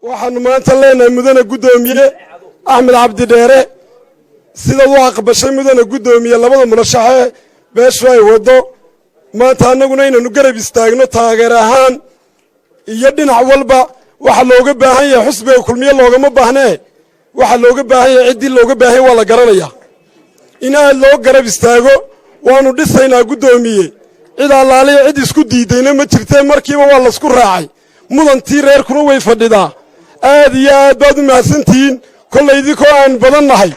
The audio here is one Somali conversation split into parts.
Waxaannu maanta leenahay, mudane guddoomiye Axmed Cabdi Dheere, sidaad u aqbashay, mudane guddoomiye, labada murashaxee beeshu ay waddo, maanta annaguna inaynu garab istaagno taageer ahaan iyo dhinac walba. Waxaa looga baahan yahay xusbiga Kulmiye loogama baahnee, waxaa looga baahan yahay, ciddii looga baahan yahay waa la garanayaa, in aad loo garab istaago. Waannu dhisaynaa, guddoomiye. Cid allaaliya cid isku diiddayna ma jirtee, markiiba waa laysku raacay. Mudantii reerkuna way fadhidaa. Aad iyo aad baad u mahadsantihiin. Kollay idinkoo aan badan nahay,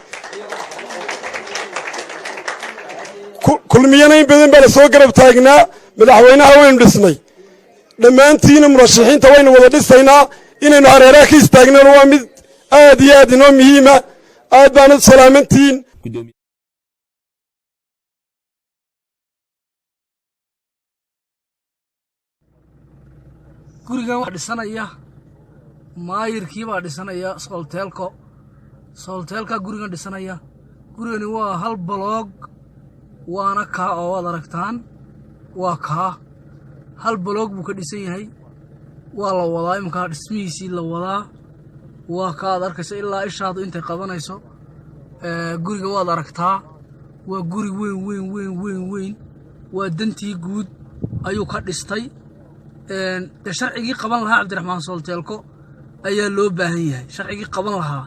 Kulmiyana in badan baa la soo garab taagnaa. Madaxweynaha waynu dhisnay dhammaantiina, murashaxiinta waynu wada dhisaynaa. Inaynu hareeraha ka istaagnana waa mid aad iyo aad inoo muhiima. Aad baanad salaamantihiin. Gurigan waxaa dhisanaya maayirkii baa dhisanaya Soolteelko. Soolteelkaa gurigan dhisanaya. Gurigani waa hal baloog, waana kaa oo waad aragtaan, waa kaa. Hal baloog buu ka dhisan yahay. Waa la wadaa iminkaa, dhismihiisii la wadaa. Waa kaa aad arkayso ilaa ishaadu intay qabanayso. Guriga waad aragtaa, waa guri weyn, weyn, weyn, weyn, weyn. Waa dantii guud ayuu ka dhistay. Dee sharcigii qaban lahaa Cabdiraxmaan Soolteelko ayaa loo baahan yahay, sharcigii qaban lahaa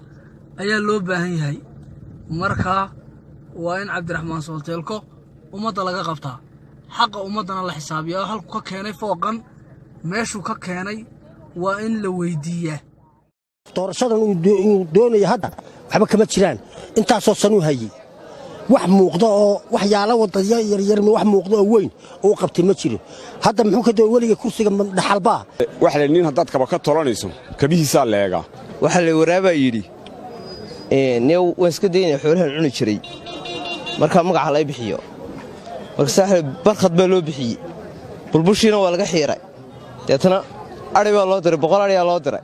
ayaa loo baahan yahay. Marka waa in Cabdiraxmaan Soolteelko ummadda laga qabtaa, xaqa ummaddana la xisaabiyaa. Halku ka keenay fooqan, meeshuu ka keenay waa in la weydiiyaa. Doorashadan uu doonaya hadda waxba kama jiraan. Intaasoo sanuu hayey, wax muuqda oo waxyaala wadaya yaryar, wax muuqda oo weyn oo u qabtay ma jirin. Hadda muxuu ka doon weliga kursiga dhaxalbaa? Waxa la nin haddaad kaba ka tolanayso, kabihiisaa la eegaa. Waxaa la waraabaa yidhi, nee waan iska daynaya xoolahan cuni jiray, markaa magaca lay bixiyo. Marka saaxib Barkhad baa loo bixiyey, bulbushiina waa laga xiiray. Deetana adhi baa loo diray, 100 adhiyaa loo diray.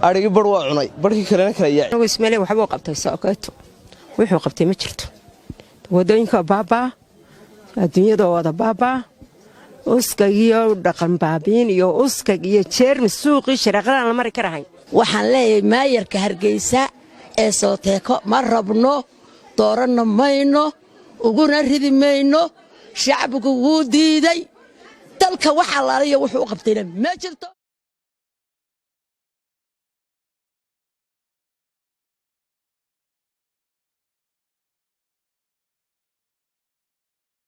Adhigii badh waa cunay, badhkii kalena kala yaaci. Ismaile waxbuu qabtay Sookeeto, wuxuu qabtay ma jirto. Wadooyinka baabaa, adduunyadoo wada baabaa, uskag iyo dhaqan baabiin iyo uskag iyo jeermi, suuqii shareeqadaan la mari karahayn. Waxaan leeyahay, maayarka Hargeysa ee Sooteeko ma rabno, dooranna mayno, uguna ridi mayno. Shacbigu wuu diiday. Dalka wax allaaliya wuxuu u qabtayna ma jirto.